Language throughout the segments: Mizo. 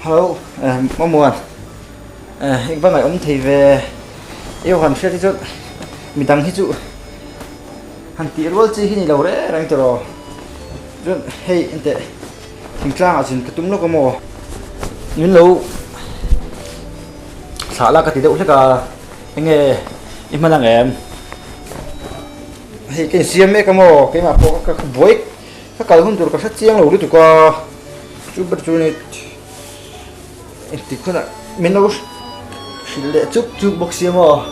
Hello, Mamuan. Eng va ngaihawm thei ve. I aw han hriat hi chuan midang hi chu han tih rual chi hi ni lo reng reng tiraw. Chuan hei enteh thingtlangah zin ka tum lawk a maw? Min lo thlah la ka ti deuh hlek a, enge i hman ang em? Hei ka insiam mek a maw? Keimah pawh ka buai ka kal hun tur ka hre chiang lo lutuk a, chu ber chu ni engtik hunah min lo hrilh leh chuk chuk bawk sia maw?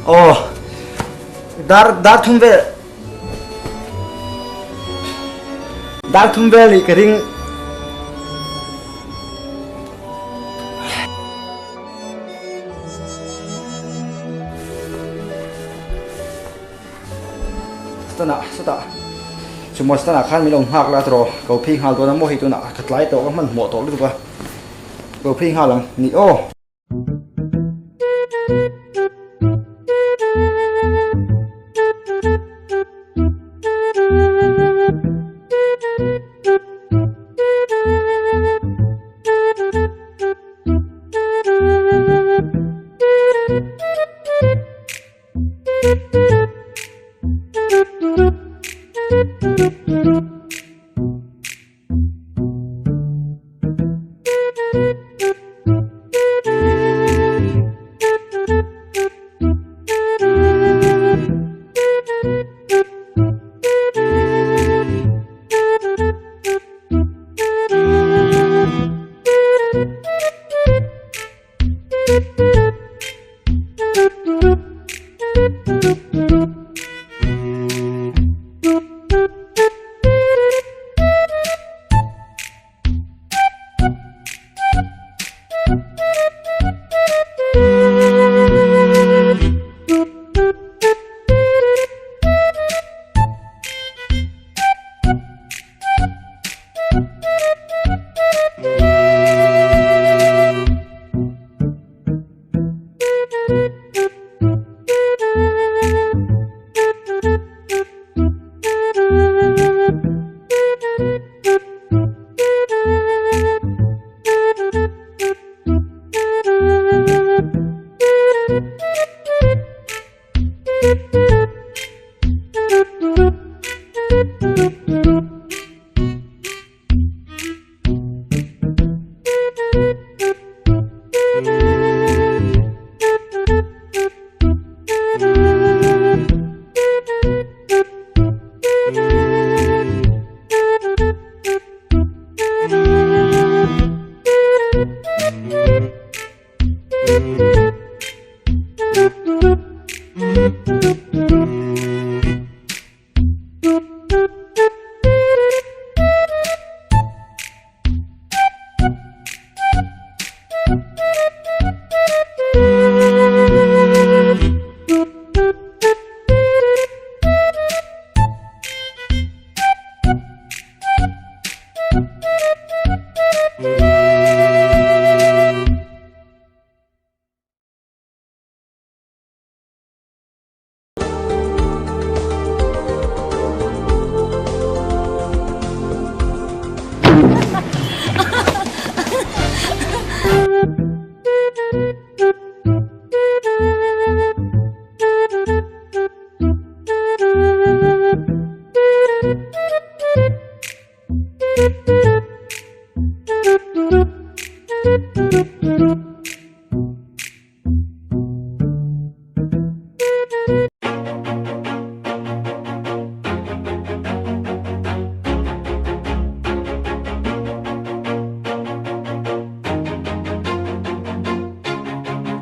Aw dar dar thum vel dar thum vel nih ka ring. Stanah sawtah sumo stanah khan min lo nghak la tiraw ko phei nghal dawn a maw hei tunah ka tlai tawh ka hmanhmawh tawh lutuk a ko phei nghal ang ni aw.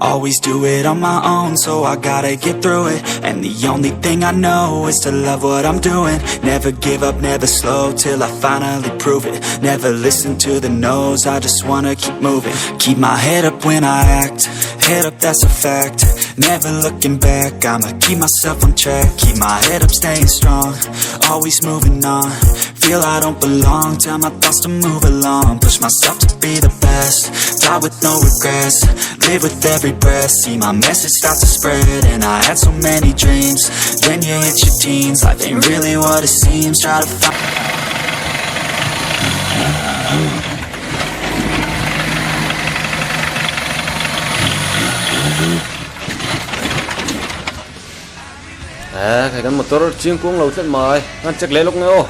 Always do it on my own, so I gotta get through it. And the only thing I know is to love what I'm doing. Never give up, never slow, till I finally prove it. Never listen to the no's, I just wanna keep moving. Keep my head up when I act, head up, that's a fact. Never looking back, I'ma keep myself on track. Keep my head up, staying strong, always moving on. Feel I don't belong, tell my thoughts to move along. Push myself to be the best, die with no regrets. Live with every breath, see my message start to spread. And I had so many dreams, then you hit your teens. Life ain't really what it seems, try to find. Eh, khai kan motor chiang kuang lo tlat mai, ngan check leh lawk nge aw.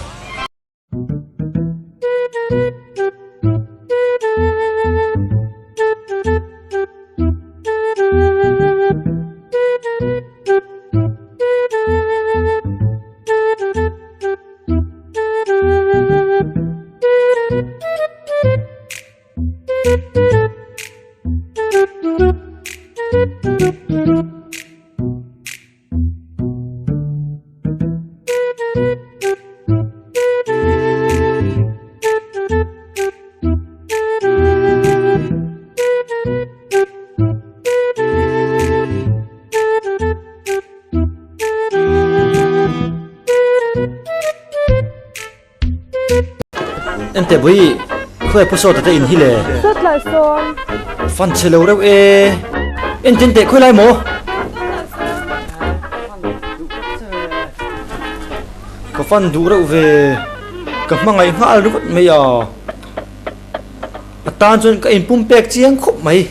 Enteh Bui, khawi pu sawta te in hi le? Sawt lah sawn. Fan chhe lo reuh e. Enteh enteh khawi lai maw? Ka fan duh reuh ve. Ka hmangaih nghal ringawt mai a. A tan chuan ka inpumpek chiang khawp mai.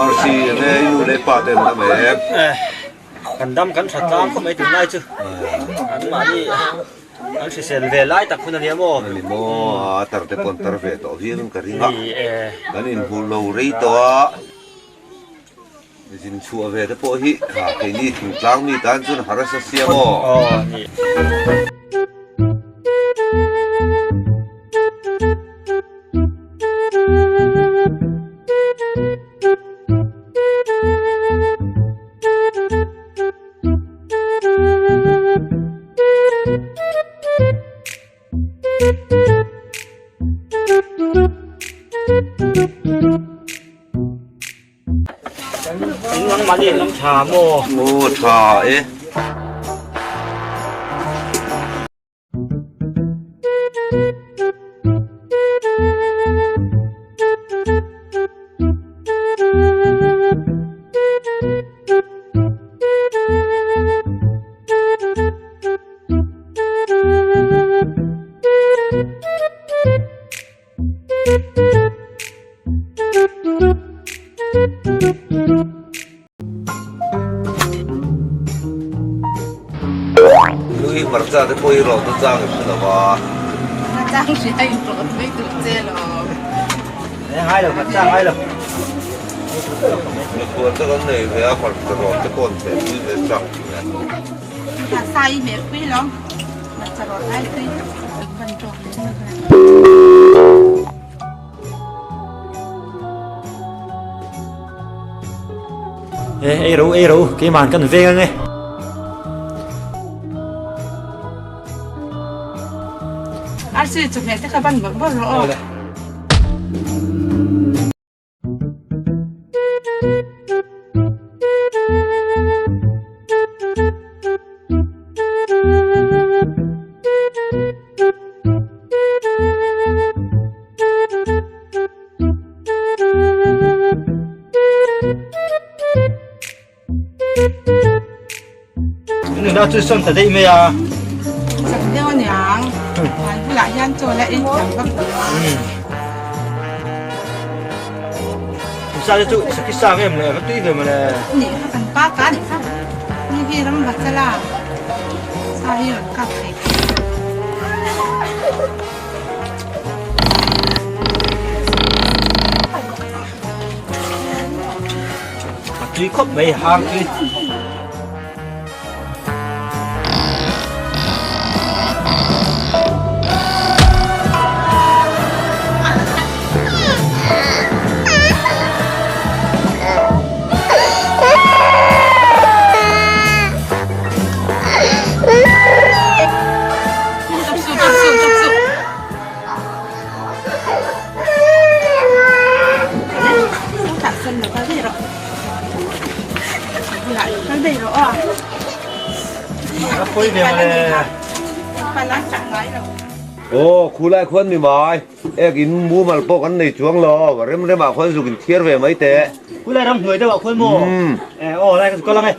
Arsi enge i nu leh pa ten an em? Kan dam kan tha tlang khawp mai tunlai chu an mahni an hrisel ve lai tak hun ania maw? Ani maw a tar te pawh an tar ve tawh viau in ka ring a, kan inhmuh lo rei tawh a. Zin chhuah ve te pawh hi ha keini thingtlang mi tan chuan harasa siam aw. Tha maw? Maw tha e. Nui hmarcha te pawh hi rawt a chang i hre lo va. A chang hria in rawt mai tur che lo. Ngai lo, hmarcha ngai lo. Mikhual te kan nei ve a, hmarcha rawt te pawh an cheh pui ve chak thin e. Sa i hmel pui lo, hmarcha rawt ai tui. Van tawk leh chak a. E ei ro ei ro keimah kan veng ange. Arsi chawhmeh te kha ban bawrh bawrh rawh aw. La chu sawn ta daih mai a. Chak deuh aniang. An bulah hian chaw la ei tam vak lo. Sa te chu sakhi sa em le va tui ve mawle. Nih kha kan pa ka nih kha. Ni hi ram va chala. Sa hi rawn kap thei. A tui khawp mai hang tui. Aw khulai khuan mi mai ek in mumal pawh kan nei chuang lo rem rem ah khuan zuk in thiar ve mai teh. Khulai ram hnuai deuh ah khuan maw? Aw lai ka zu kal ang e.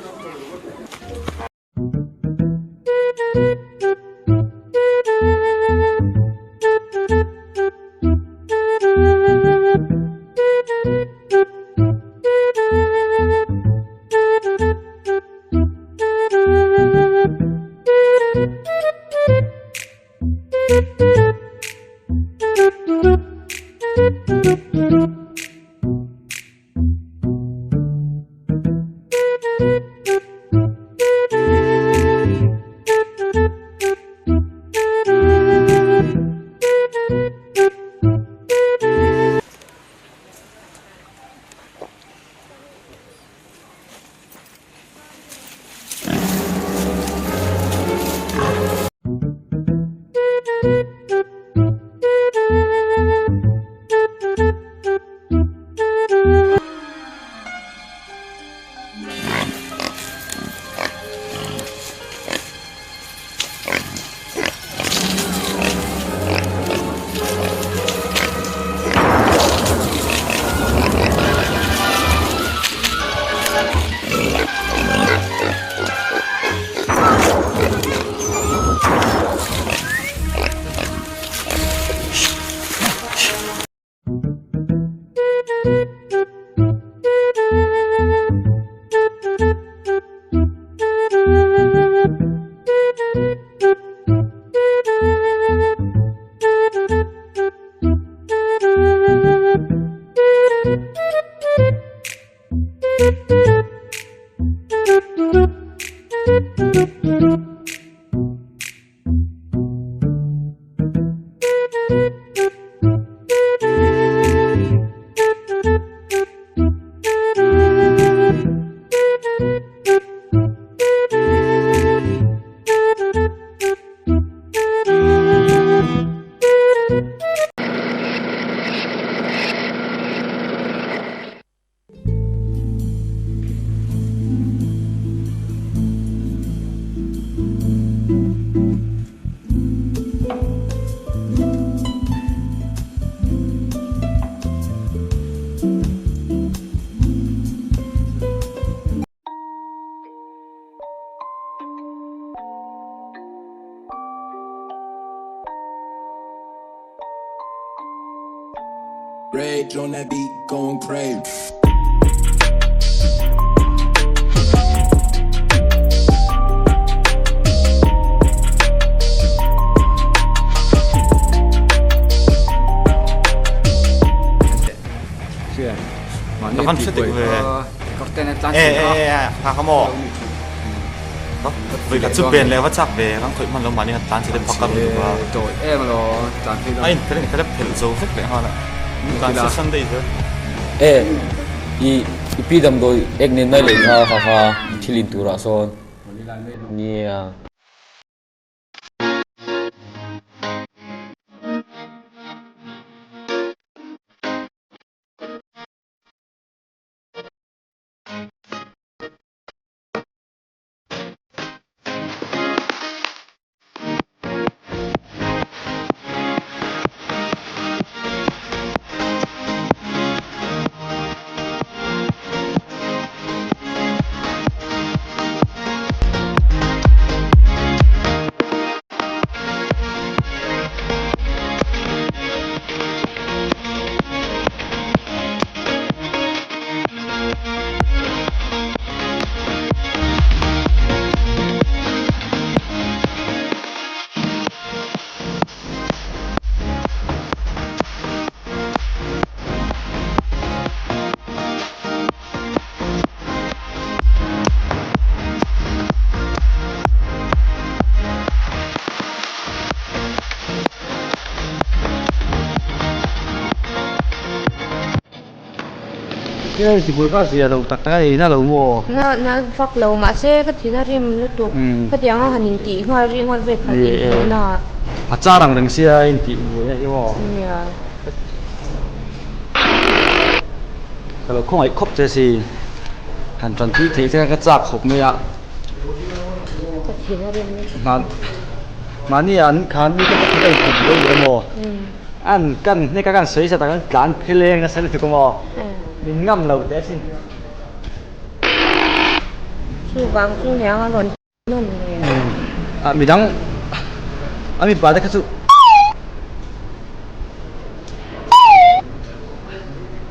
Rage on that beat, going crazy. Ka van hre dik ve. E e e ha kha maw. Voi khat chu pen leh va chak ve kan khawih hman lo mahni han tlan che te pakar lutuk a. A in fel in fel a phelh zo vek leh nghal a. Tlan se Sunday zel. E i i pi damdawi ek nen mai leh kha ha ha thil in turah sawn nia. Kei tihbuai kha zia lo tak tak a ni na lo maw? Na na vak lo mahse ka thin a rim lutuk. Khatiang a han intih nghal ri ngawt ve khat inhmuhna ah. A char ang reng sia a intih buai a emaw? Nia. Ka lo khawngaih khawp che si. Han tanpui theih che ka chak khawp mai a. Ka thin a rim lutuk. Mahni an khan mi te pakhat a inthawk buai duh emaw? An kan hnek a kan sawi zat ah kan tlan pheleng nasa lutuk a maw? Min ngam lo teh asin. Chuvang chu niang a rawn nawn ve. Ah midang a mipa te kha chu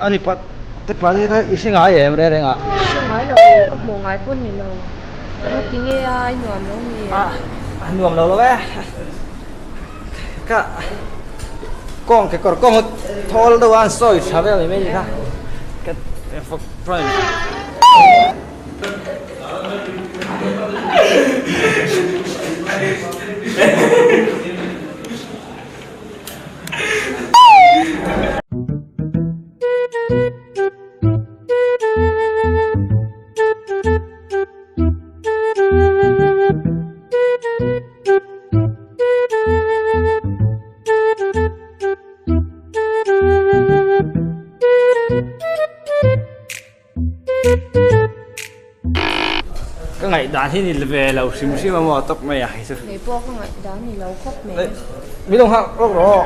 a mipa te pa te kha i hre ngai em reng reng ah? Hre ngai lo, ka hmuh ngai pawh ni lo. Tinge a i nuam lo mi? Ah a nuam lo lo e. Ka kawng kekawr kawng thawl deuh a an sawi tha vel mai mai ni kha ka Ka ngaihdan hi ni ve lo hrim hrim a maw tawp mai a hei chu. Kei pawh ka ngaihdan ni lo khawp mai. Min lo nghak rawk rawh.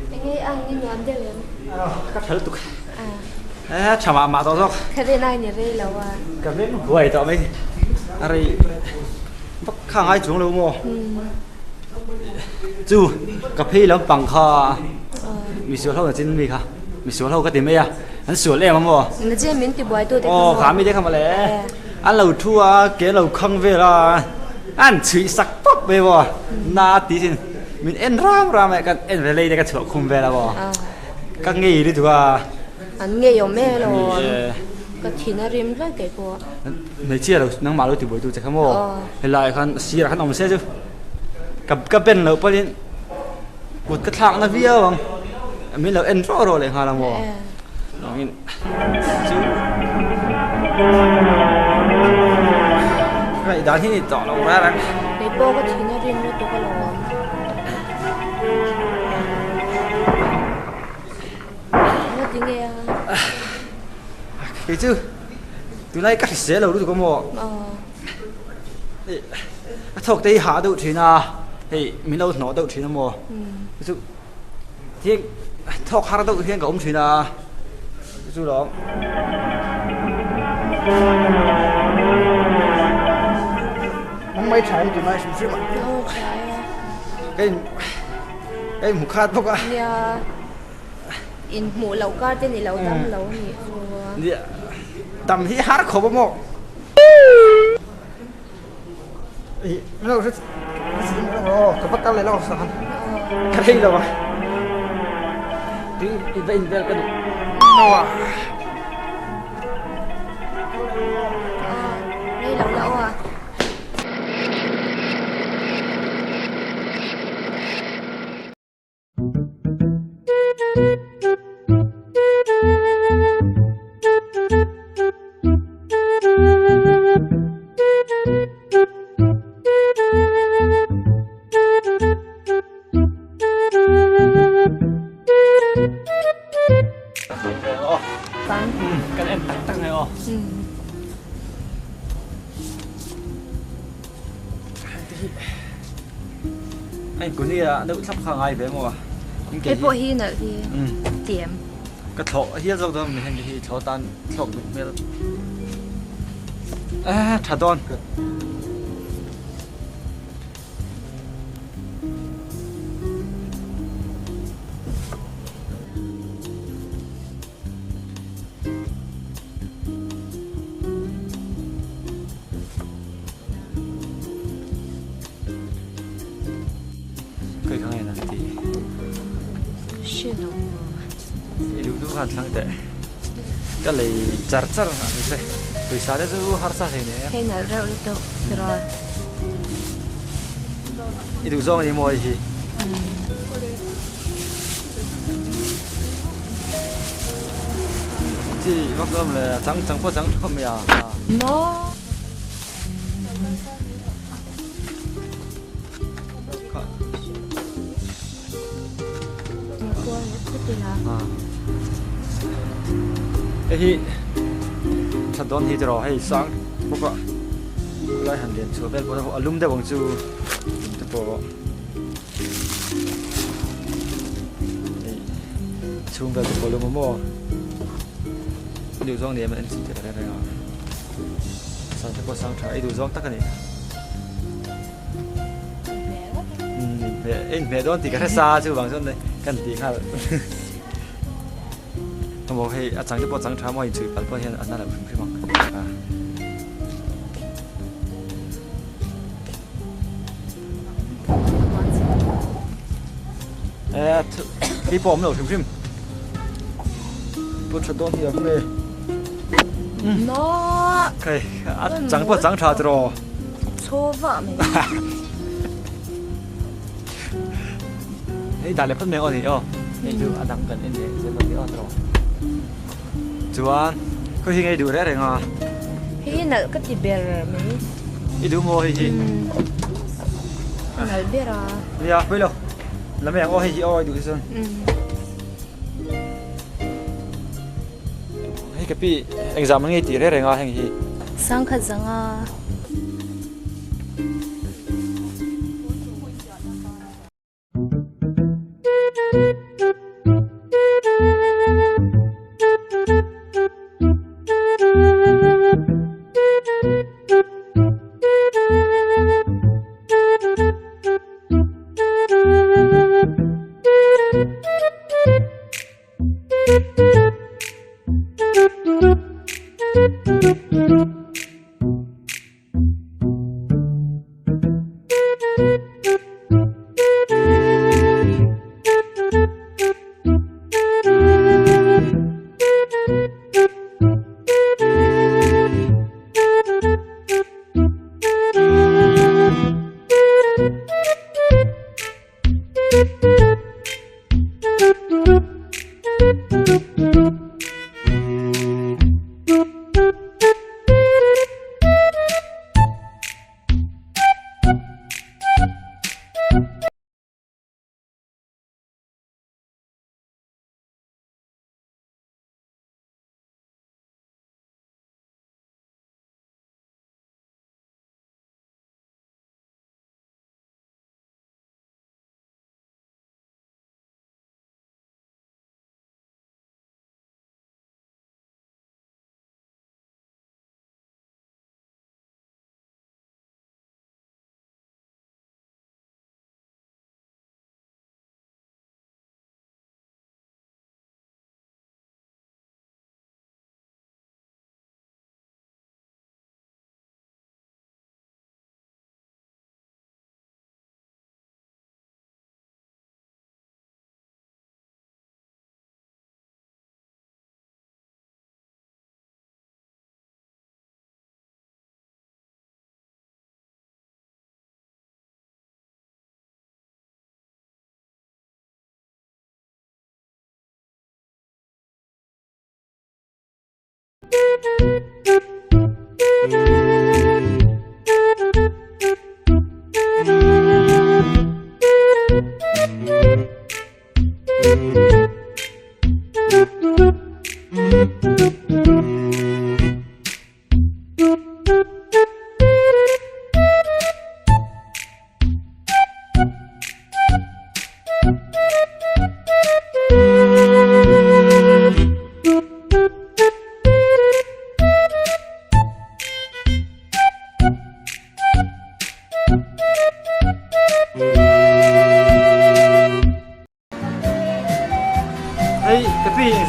Enge ang i nuam deuh em? Ka tha lutuk. Eh tha mah mah tawh zawk. Ka rin ai ni rei lo a. Ka veng huai tawh mai. A rei vak kha ngai chuang lo maw? Chu ka phei lampang kha misual ho na chin mi kha misual ho ka ti mai a an sual em a maw? Na chin min ti buai tu te kha maw? Aw kha mi te kha mawle. An lo thu a ke lo khang vel a an chhuih sak pawp mai maw na ti sin min en ram ram e kan en ve lei te ka chhuah khum vel a maw ka ngei lutuk a. An ngei awm e lo ka thin a rim hle kei pawh. Hmeichhia lo nangmah lo ti buai tu che kha maw helai khan sirah khan awm se chu ka ka ben loh pawhin kut ka thlak na viau ang min lo en rawh rawh leh nghal a maw. Chu ngaihdan hi ni tawh lo rar ang. Kei pawh ka thin a rim lutuk alawm. Nga ti nge a? Kei chu tunlai ka hrisel lo lutuk a maw. A thawk te hi hah deuh thin a, hei min lo hnawh deuh thin a maw. Chu Thiang thawk har deuh hian ka awm thin a, chu lawm. Nang mai tha em tih mai hrim hrim a. Aw tha e. Ka in ka in hmu khat bawk a. Nia in hmuh loh kar te ni lo dam lo nih chu. Nia dam hi har khawp a maw. Ka va kal leh lo sahan ka thei lo a tui i va in vel ka duh lo a. Rei lo la aw a. Kan en tak tak ngai aw. Hi a inkuni a deuh thlap kha ngai ve maw a. Hei pawh hi nalh hi tiam. Ka thlawh hial zawk dawn mi heng hi thlawh tan thlawk duh hmel. A tha dawn. Kai kha nge nan ti? Hre lo. I duh duh khan thlang teh. Ka lei char char a ni se. Pawisa te chu harsa hlei nei em. Hei nalh reuh lutuk tiraw. I duh zawng a ni maw hei hi? Chi vak lo le chang chang pawh chang thawm mai a. Maw. Hei hi tha dawn hi tiraw hei sang bawk a khawlai han lian chhuah vel pawh a lum deuh ang chu te pawh hei chhung vel te pawh a lum a maw duh zawng ni em en chhin teh reng reng a sang te pawh sang tha ei duh zawng tak a ni. Inhmeh dawn tih ka hre sa chu vang chuan kan ti nghal. Maw hei a chang te pawh chang tha maw inchhuih palh pawh hian a na lo hrim hrim ang. Eh thli pawh awm lo hrim hrim. Pawh tha dawn hi a hme. No. Kai a chang pawh chang tha tiraw. Chaw vah mai. Hei dah leh phawt mai aw ni aw. Hei chu a dang kan en leh zel lo ni aw tiraw. Chuan khawi hi ngei duh reng reng a. Hei hi nalh ka ti ber mai. I duh maw hei hi? Nalh ber a. Nia pawilo. La mai ang aw hei hi aw i duh hi chuan. Hei ka pi exam an ngei tih reng reng a heng hi. Sangkhat zanga.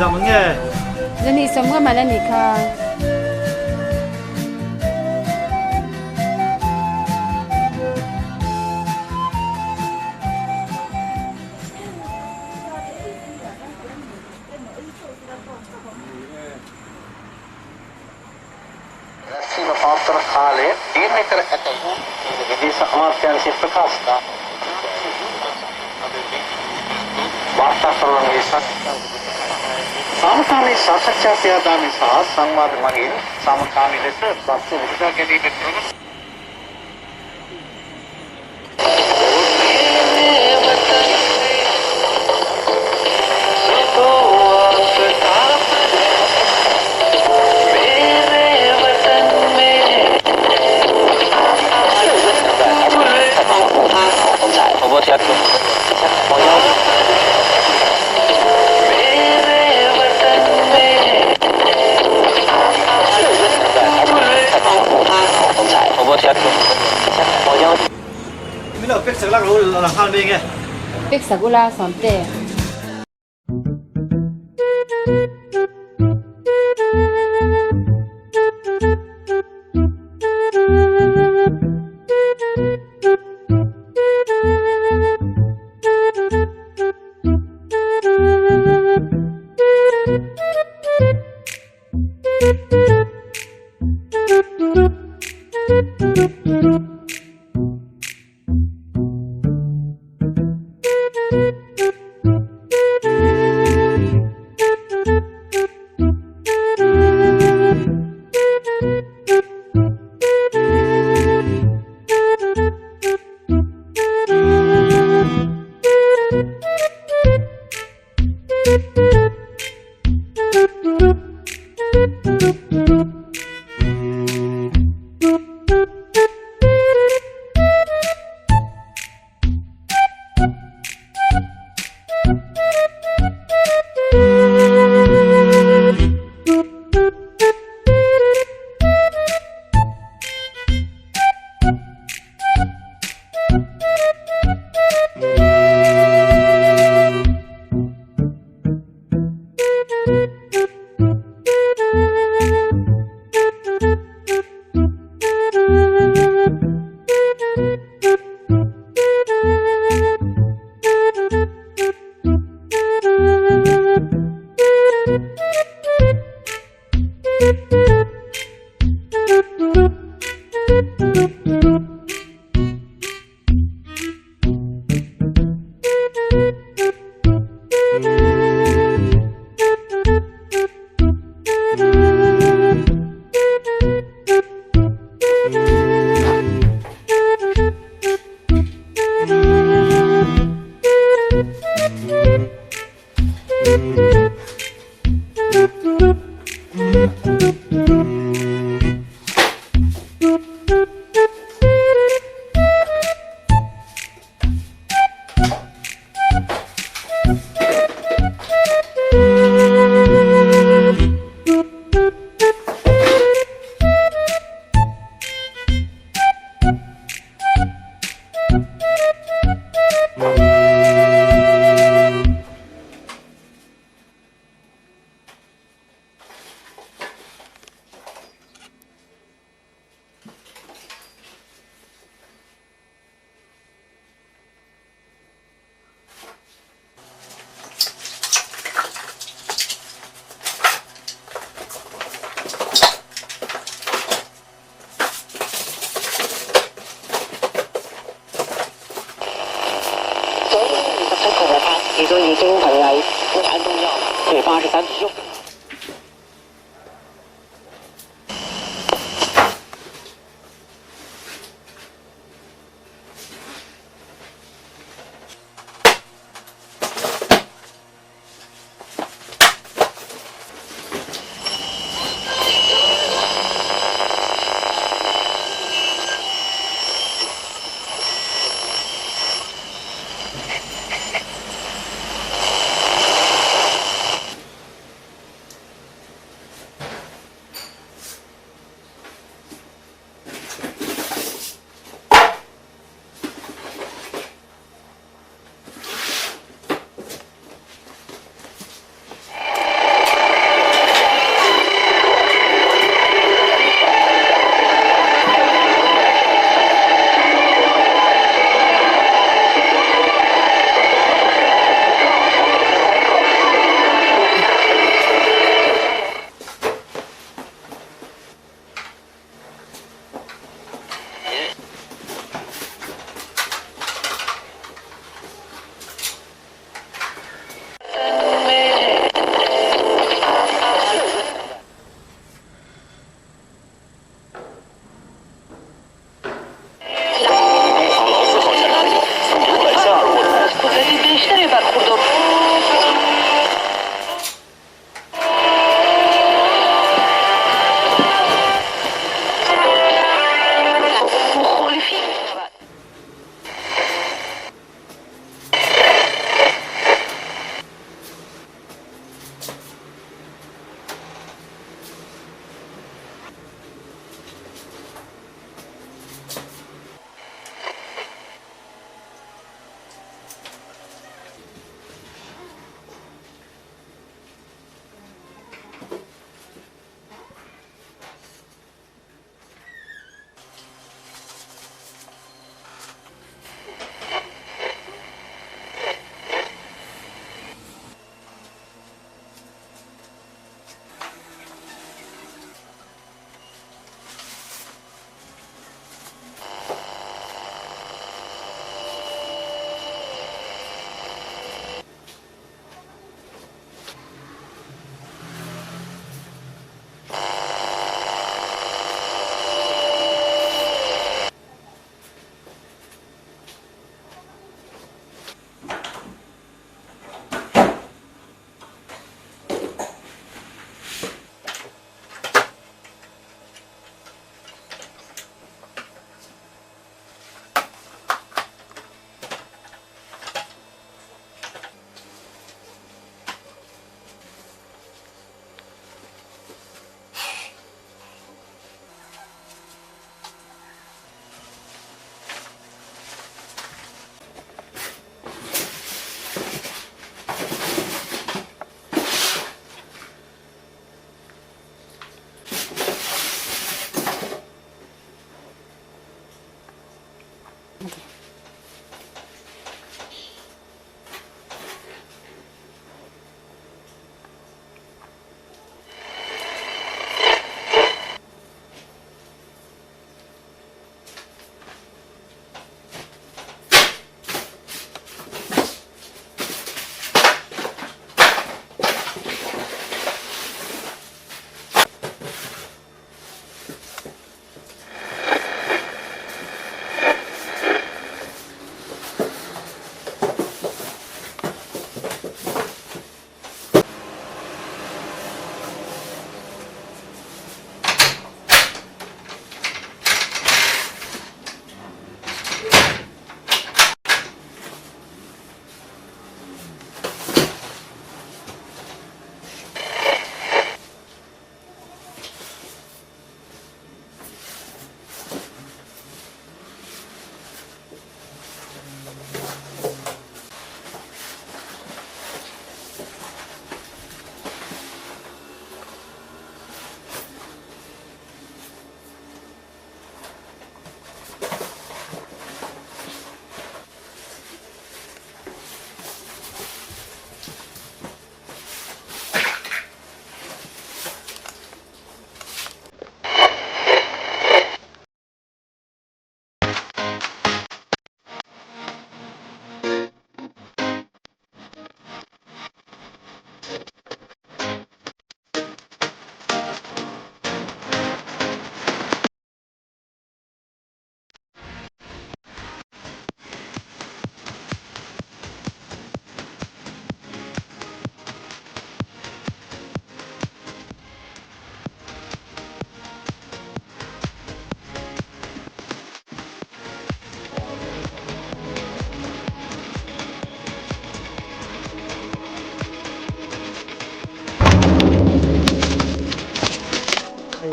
Engzah man nge? Zani 50 man a nih kha. Min lo pek sak lak lo la nghal mai nge. Pek sak ula Sawmte.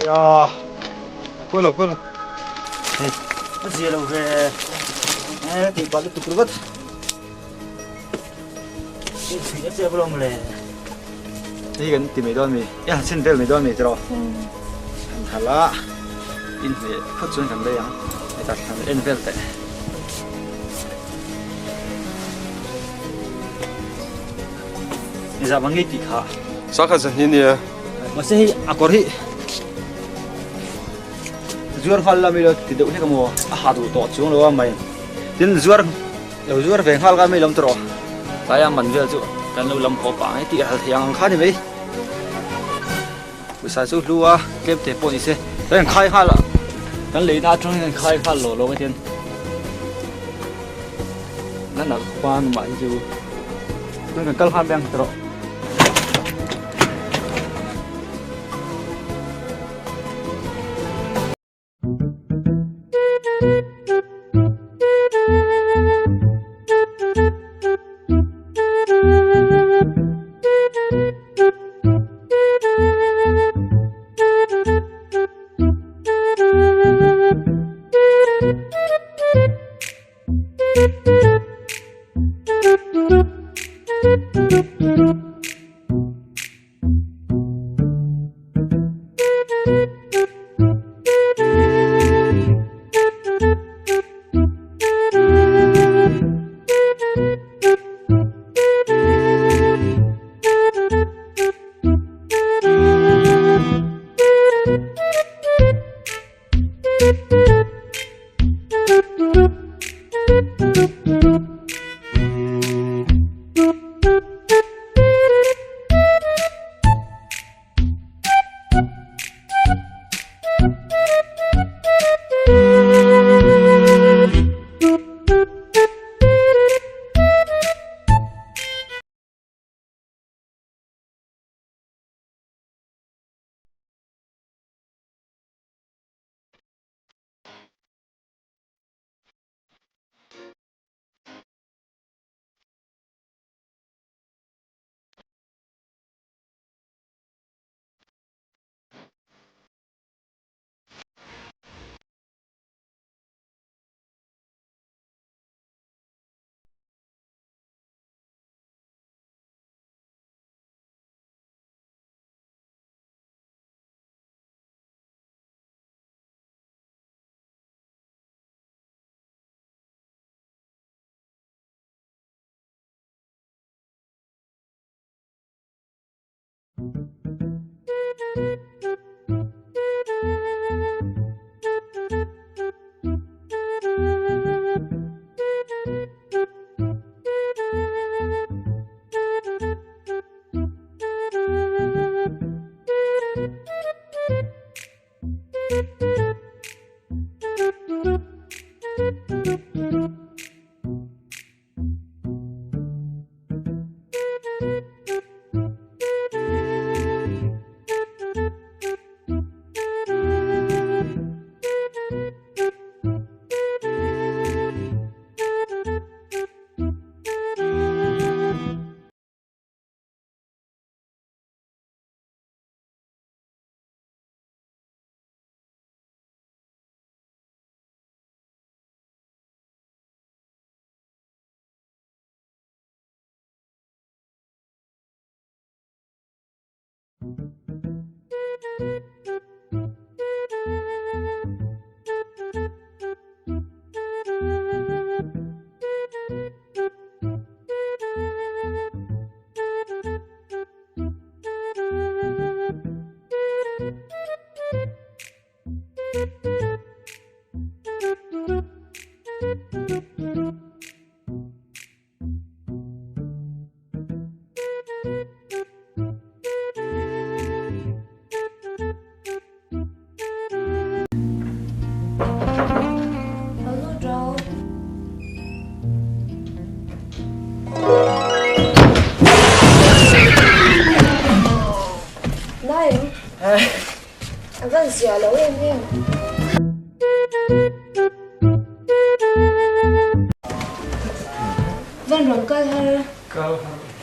呀，过了过了。哎，不接了噻，哎，地瓜都丢了个，你去也接不了么嘞？你跟地没多米，呀，现在没多米知道？嗯。好了，因为不准准备啊，你打算按分的。你咋帮给地卡？啥开始你呢？我是阿哥的。Zuar khal la mi lo ti deuh hlek maw a ha duh tawh chuang lo a mai tin zuar lo zuar ve nghal ka mi lam tawh tlai a man vel chu kan lo lam haw pah ang e tih a hal thei ang ang kha ni mai pawisa chu hlu a tlem te pawh ni se kan khai nghal a kan leina atangin kan khai nghal lo lo mai hian na nak khuan mah hi chu kan kal nghal mai ang tawh. A van zia lo em em. Van rawn kal har. Kal har.